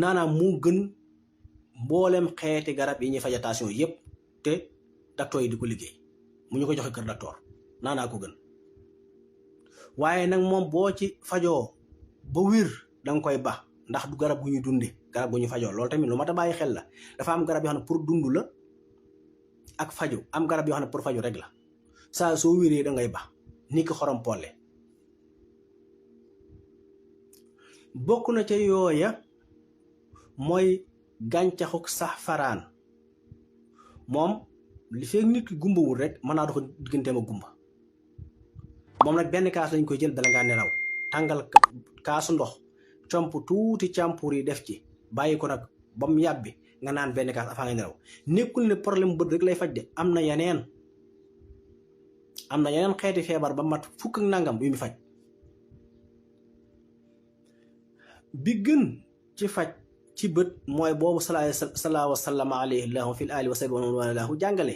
naanaam mu gën mboolem xeeti garab yi ñuy faja tension yépp te docteur yi di ko liggéey mu ñu ko joxe kër docteur naanaa ko gën waaye nag moom boo ci fajoo ba wér danga koy ba ndax du garab gu ñuy dunde garab gu ñu fajoo loolu tamit lu mat a bàyyi xel la dafa am garab yoo xam ne pour dund la ak faju am garab yoo xam ne pour faju rek la saa soo wéree da ngay ba ni ki xorom polle bokk na ca yooya mooy gàncaxuk safaraan moom li fekk nit ki gumbawul rek mën naa dox digganteem a gumba moom nag benn kaas lañ koy jël bala ngaa nelaw tàngal kaasu ndox comp tuuti càmpur yi def ci bàyyi ko nag ba mu yàbbi nga naan benn kaas afaa nga nelaw nekkul ne problème bët rek lay faj de am na yeneen xeeti feebar ba mat fukk ak nangam yu mu faj bi gën ci faj ci bët mooy boobu sallallahu wasallam alayhi lahu fil ali wa sahbi wa lahu jàngale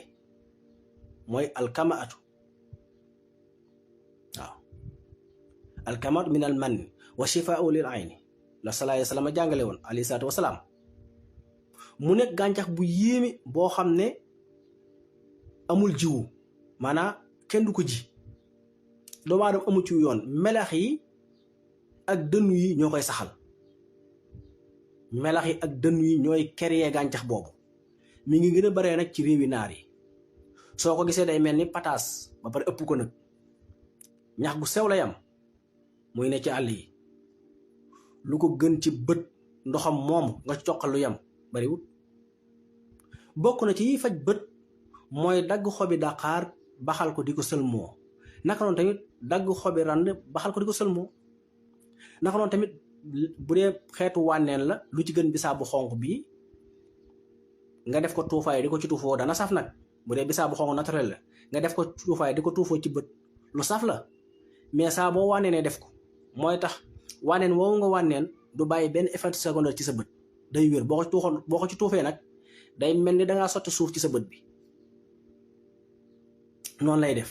mooy alkamaatu waaw alkamaatu min al manni wa shifaa'u lil ayni la sallallahu alayhi wa sallam jàngale woon alayhi salaatu wa salaam mu nekk gàncax bu yéeme boo xam ne amul jiwu maanaam kenn du ko ji doomu aadama amu ci yoon melax yi ak dënnu yi ñoo koy saxal melax yi ak dënnu yi ñooy créer gàncax boobu mi ngi gën a baree nag ci réewi naar yi soo ko gisee day mel ni pataas ba pare ëpp ko nag ñax gu sew la yam muy ne ci àll yi lu ko gën ci bët ndoxam moom nga coqal lu yam bariwut bokk na ci yiy faj bët mooy dagg xobi daqaar baxal ko di ko sëlmoo naka noonu tamit dagg xobi rand baxal ko di ko sëlmoo naka noonu tamit bu dee xeetu wànneen la lu ci gën bisaab bu xonq bii nga def ko tuufaay di ko ci tuufoo dana saf nag bu dee bisaab bu xonq naturel la nga def ko tuufaay di ko tuufoo ci bët lu saf la mais saa boo wànneenee def ko mooy tax wànneen woowu nga wànneen du bàyyi benn effet secondaire ci sa bët day wér boo ko ci tuufee nag day mel ni dangaa sotti suuf ci sa bët bi noonu lay def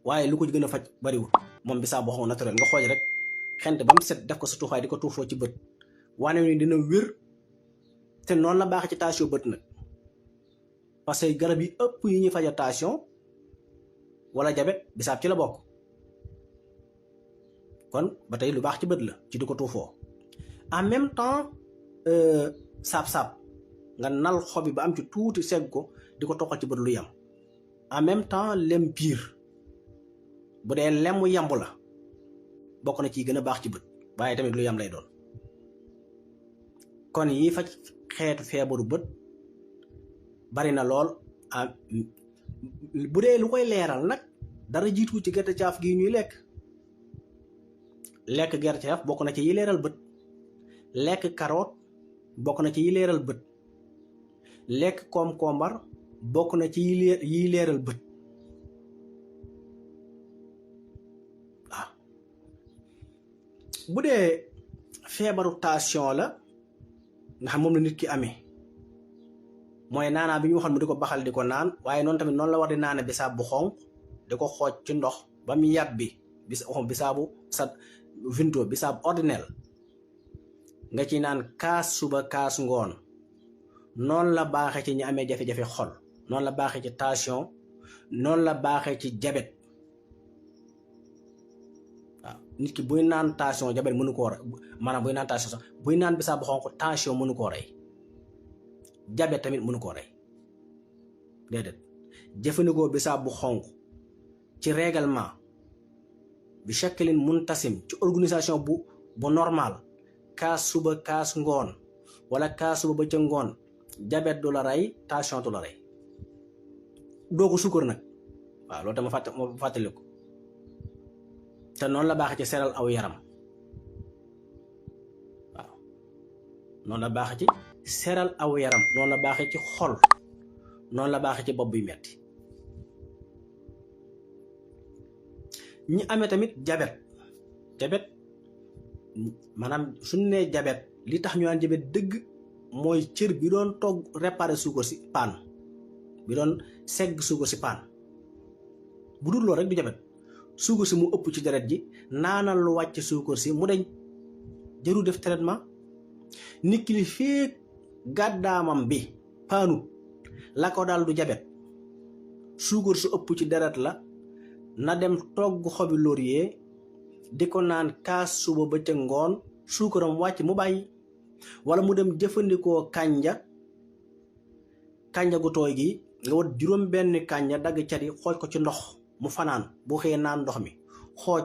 waaye lu ko gën a faj bariwul moom bisaab bu xonq naturel nga xooj rek xent ba mu set def ko sa tuufaay di ko tuufoo ci bët wane ni dina wér te noonu la baax ci tension bët nag parce que garab yi ëpp yi ñuy faja tension wala jabet bisaab ci la bokk kon ba tey lu baax ci bët la ci di ko tuufoo en même temps saab-saab nga nal xobi ba am ci tuuti segg ko di ko toqal ci bët lu yam en même temps lem piir bu dee lemu yamb la bokk na ci gën a baax ci bët waaye tamit lu yam lay doon kon yi faj xeetu feebaru bët bari na lool bu dee lu koy leeral nag dara jiitu ci gerte caaf gi ñuy lekk gerte caaf bokk na ci yi leeral bët lekk carotte bokk na ci yi leeral bët lekk koom-koombar bokk na ci yi leeral bët waaw bu dee feebaru tension la nga xam moom la nit ki amee mooy naanaa bi ñu waxoon mu di ko baxal di ko naan waaye noonu tamit noonu la war di naane bisaab bu xonq di ko xooj ci ndox ba mu yàbbi bisaabu sa vinto bisaab ordinaire nga ci naan kaas suba kaas ngoon noonu la baaxee ci ñi amee jafe-jafe xol noonu la baaxee ci tension noonu la baaxee ci jabet waaw nit ki buy naan tension jabet mënu koo rey maanaam buy naan tension sax buy naan bisaab bu xonq tension mënu koo rey jabet tamit mënu koo rey déedéet jëfandikoo bisaab bu xonq ci règlement bi shaklin muntasim ci organisation bu normal kaas suba kaas ngoon wala kaas suba ba ca ngoon jabet du la rey tension du la rey doo ko sukkar nag waaw loolu dama fàttali ko te noonu la baaxee ci seral aw yaram waaw noonu la baaxee ci seral aw yaram noonu la baaxee ci xol noonu la baaxee ci bopp buy metti ñi amee tamit jabet maanaam suñu nee jabet li tax ñu naan jabet dëgg mooy cër bi doon togg réparer suukar si paan bi doon segg suukar si paan bu dul loolu rek du jabet suukar si mu ëpp ci deret ji naanal lu wàcc suukar si mu deñ jëru def traitement. nit ki li feek gàddaamam bi paanut la ko daal du jabet suukar su ëpp ci deret la na dem togg xobi laurier di ko naan kaas suba ba ca ngoon suukaram wàcc mu bàyyi. wala mu dem jëfandikoo kànja gu tooy gi nga wat juróom benn kànja dagg cat yi xooj ko ci ndox mu fanaan boo xëyee naan ndox mi xooj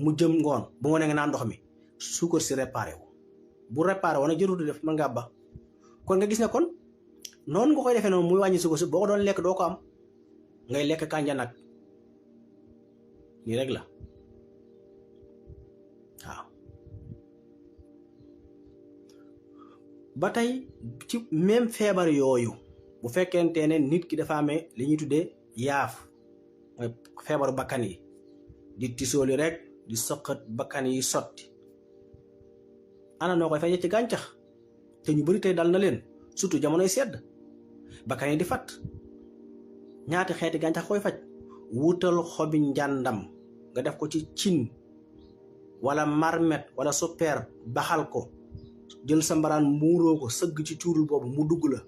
mu jëm ngoon bu ngoonee nga naan ndox mi suukar si réparé wu. bu réparé wu nag jërutu def mën ngaa ba kon nga gis ne kon noonu nga koy defee noonu muy wàññi suukar si boo ko doon lekk doo ko am ngay lekk kànja nag nii rek la waaw. ba tey ci même feebar yooyu bu fekkente ne nit ki dafa amee li ñuy tuddee yaaf mooy feebaru bakkan yi di tisooli rek di sëqat bakkan yi sotti ana noo koy fajee ci gàncax te ñu bari tey dal na leen surtout jamonoy sedd bakkan yi di fat ñaati xeeti gàncax koy faj. wutal xobi njàndam nga def ko ci cin wala marmet wala super baxal ko jël sa mbaraan muuroo ko sëgg ci cuurul boobu mu dugg la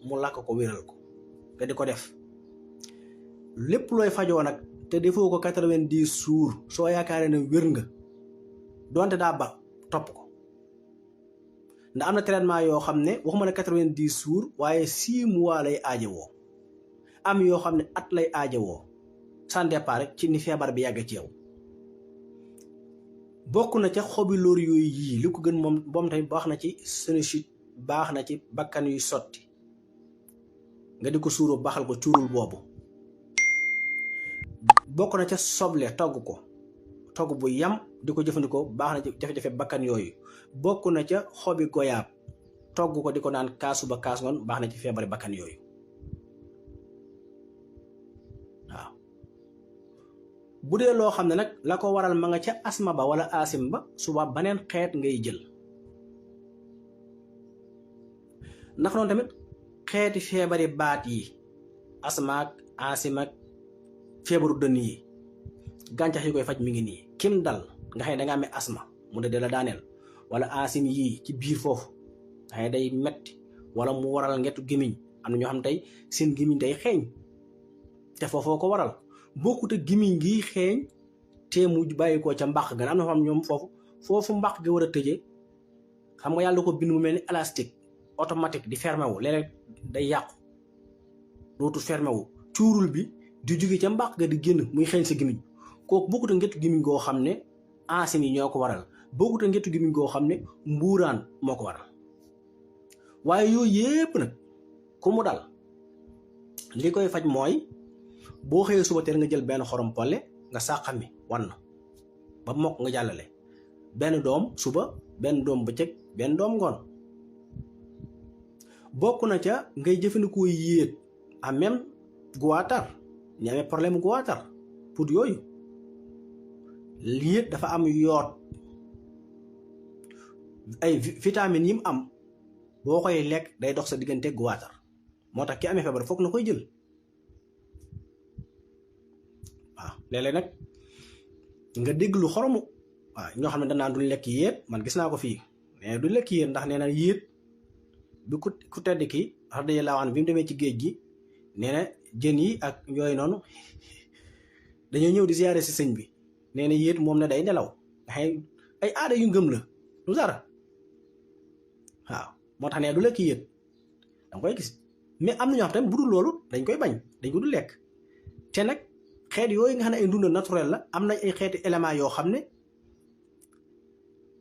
mu lakk ko wéral ko nga di ko def lépp looy fajoo nag te defoo ko 90 jours soo yaakaaree ne wér nga donte daa ba topp ko ndax am na traitement yoo xam ne waxuma ne 90 jours waaye 6 mois lay aajowoo am yoo xam ne at lay aajowoo sans départ rek ci ni feebar bi yàgg ci yow. bokk na ca xobi lóor yooyu yii li ko gën moom tamit baax na ci sinusite baax na ci bakkan yuy sotti nga di ko suuroo baxal ko cuurul boobu. bokk na ca soble togg bu yam di ko jëfandikoo baax na ci jafe-jafe bakkan yooyu. bokk na ca xobi goyaab togg ko di ko naan kaasu ba kaas ngoon baax na ci feebari bakkan yooyu waaw. bu dee loo xam ne nag la ko waral ma nga ca asma ba wala asim ba suba baneen xeet ngay jël. ndax noonu tamit xeeti feebari baat yi asma ak asim ak feebaru dënn yi gàncax yi koy faj mi ngi nii kim dal nga xam ne danga amee asma mu de la daaneel wala asim yii ci biir foofu nga xam ne day metti wala mu waral ngetu gémmiñ am na ñoo xam tey seen gémmiñ day xeeñ te foofoo ko waral bokkut ak gémmiñ gi xeeñ te mu bàyyi ko ca mbàq ga am na xam ñoom foofu mbàq gi war a tëjee xam nga yàlla ko bind mu mel ni élastique automatique di fermé wu léeg-léeg day yàqu dootu fermé wu cuurul bi di jóge ca mbàq ga di génn muy xeeñ sa gémmiñ kooku bokkut ak ngetu gémmiñ goo xam ne asim yi ñoo ko waral bokkut ak ngetu gémmiñ goo xam ne mbuuraan moo ko waral waaye yooyu yépp nag ku mu dal li koy faj mooy boo xëyee suba teel nga jël benn xorom polle nga sàqami wan na ba mokk nga jàllale benn doom suba benn doom bëccëg benn doom ngoon. bokk na ca ngay jëfandikoo yéet en même guwaatar ñu amee problème guwaatar pour yooyu yéet dafa am yoot ay vitamines yi mu am boo koy lekk day dox sa diggante guwaatar moo tax ki amee feebar foog na koy jël waaw. léeg-léeg nag nga dégg lu xoromu waaw ñoo xam ne danaan duñ lekk yéet man gis naa ko fii mais duñ lekk yéet ndax nee na yéet bi ku tedd ki radiyallahu anhu bi mu demee ci géej gi nee na jën yi ak yooyu noonu dañoo ñëw di ziyaare si sëñ bi nee na yéet moom ne day nelaw ay aada yu ngëm la lu dara waaw moo tax ne du lekk yéet danga koy gis mais am na ñoo xam tamit bu dul loolu dañ koy bañ dañ ko du lekk te nag xeet yooyu nga xam ne ay dund naturel la am nañ ay xeeti éléments yoo xam ne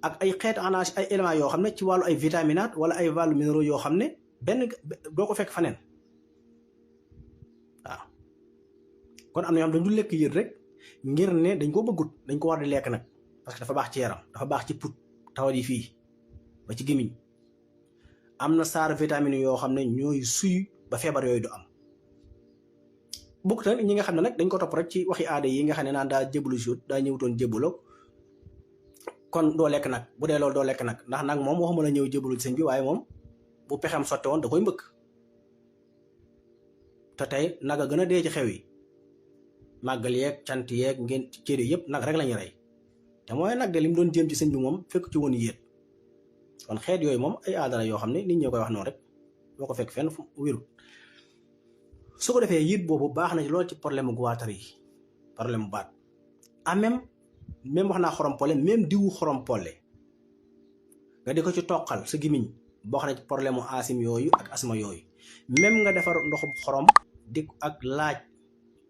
ak ay xeeti anage ay éléments yoo xam ne ci wàllu ay vitaminate wala ay wàllu minéraux yoo xam ne benn doo ko fekk faneen waaw kon am na ñoo xam dañ du lekk yéet rek ngir ne dañ ko bëggut dañ ko war di lekk nag parce que dafa baax ci yaram dafa baax ci put tawat yi fii ba ci gémmiñ am na saar vitamine yoo xam ne ñooy suy ba feebar yooyu du am bokk tamit ñi nga xam ne nag dañ ko topp rek ci waxi aada yi nga xam ne naan daa jébbalu si daa ñëwutoon jébbaloo kon doo lekk nag bu dee loolu doo lekk nag ndax nag moom waxuma la ñëw jébbalu ci sëñ bi waaye moom bu pexem sotte woon da koy mbëkk te tey nag a gën a dee ci xew yi màggal yeeg cant yeeg ngeen céede yëpp nag rek lañu rey te mooy nag de li mu doon jéem ci sëñ bi moom fekk ci woon yéet kon xeet yooyu moom ay aadala yoo xam ne nit ñi koy wax noonu rek boo ko fekk fenn fu wérut su ko defee yéet boobu baax na ci loolu ci problème guwaatar yi problème mu baat même wax naa xorompole même diwu xorompole nga di ko ci toqal sa gimiñ boo xam ne ci problème mu asim yooyu ak asma yooyu même nga defar ndoxum xorom di ak laaj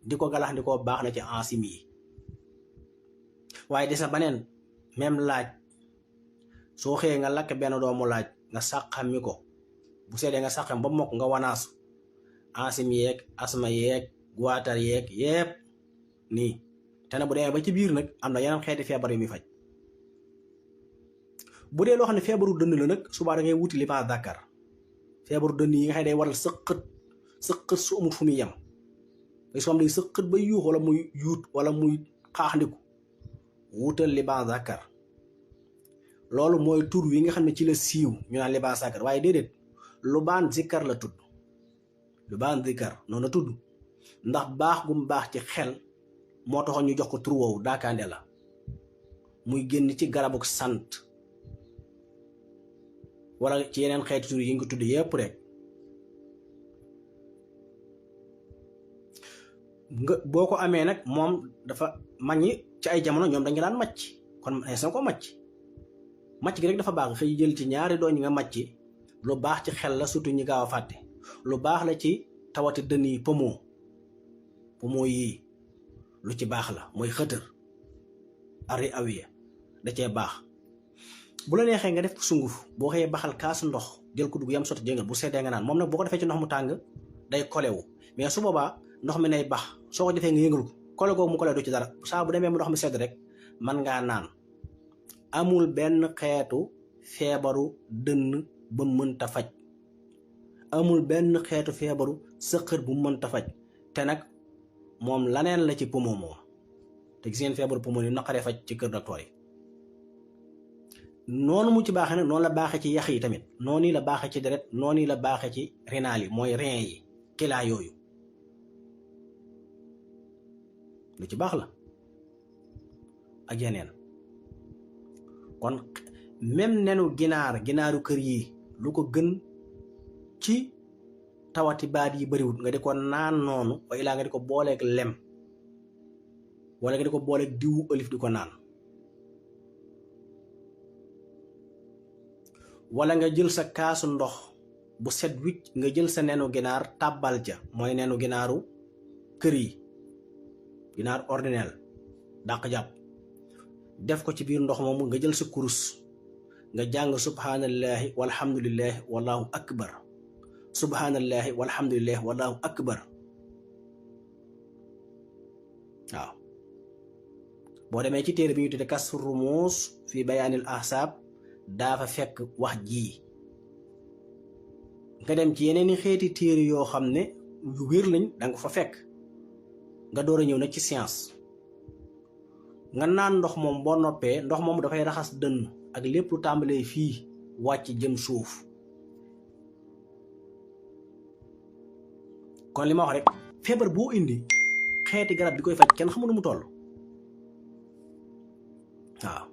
di ko galax di ko baax na ci asim yi waaye di sa baneen même laaj soo xëyee nga lakk benn doomu laaj nga sàqami ko bu seedee nga sàqam ba mokk nga wanaasu asim yeeg asma yeeg guwaatar yeeg yépp nii te nag bu demee ba ci biir nag am na yeneen xeeti feebar yu muy faj bu dee loo xam ne feebaru dënn la nag subaa da ngay wuti libaas Dakar feebaru dënn yi nga xam ne day waral sëqët su amul fu muy yem day soo am day sëqët ba yuux wala muy yuut wala muy xaaxndiku wutal libaas Dakar loolu mooy tur wi nga xam ne ci la siiw ñu naan libaas Dakar waaye déedéet lubaan zikkar la tudd lubaan zikkar noonu la tudd ndax baax gum baax ci xel moo taxoon ñu jox ko tur woowu daakaande la muy génn ci garabuk sant wala ci yeneen xeeti tur yi nga tudd yépp rek nga boo ko amee nag moom dafa mag ñi ci ay jamono ñoom dañu daan macc kon nees na ko macc gi rek dafa baax xëy jël ci ñaari doo ñi nga macc lu baax ci xel la surtout ñi gaaw a fàtte lu baax la ci tawati dënn yi pomo yii lu ci baax la mooy xëtër ari awiya da cee baax bu la neexee nga def ko sunguf boo xëyee baxal kaasu ndox jël ko dugg yam sotti jëngal bu seddee nga naan moom nag boo ko defee ci ndox mu tàng day kolewu mais su boobaa ndox mi nay bax soo ko defee nga yëngal ko kole googu mu kole du ci dara saa bu demee mu ndox mi sedd rek man ngaa naan amul benn xeetu feebaru dënn ba mënta faj amul benn xeetu feebaru sëqër bu mënta faj te nag moom laneen la ci poumon moom te gis ngeen feebaru poumon yi naqaree faj ci kër docteur yi noonu mu ci baaxee nag noonu la baaxee ci yax yi tamit noonu la baaxee ci deret noonu la baaxee ci rénal yi mooy rein yi kilaa yooyu lu ci baax la ak yeneen kon même nenu ginaaru kër yi lu ko gën ci tawati baat yi bariwut nga di ko naan noonu wa ilaa nga di ko booleeg lem wala nga di ko booleeg diwu ëlif di ko naan wala nga jël sa kaasu ndox bu set wicc nga jël sa nenu ginaar tàbbal ja mooy nenu ginaaru kër yi ginaar ordinaire dàq jàpp def ko ci biir ndox moomu nga jël sa kurus nga jàng subhanallahi walhamdulillahi wallahu akbar subhanallahi walhamdulillahi wallahu akbar waaw boo demee ci téere bi ñu tudde kasru rumuus fi bayaanil ahsaab daa fa fekk wax jii nga dem ci yeneen i xeeti téere yoo xam ne yu wér lañ danga fa fekk nga door a ñëw nag ci science nga naan ndox moom boo noppee ndox moom dafay raxas dënn ak lépp lu tàmbalee fii wàcc jëm suuf kon li ma wax rek feebar boo indi xeeti garab bi koy faj kenn xamul nu mu toll waaw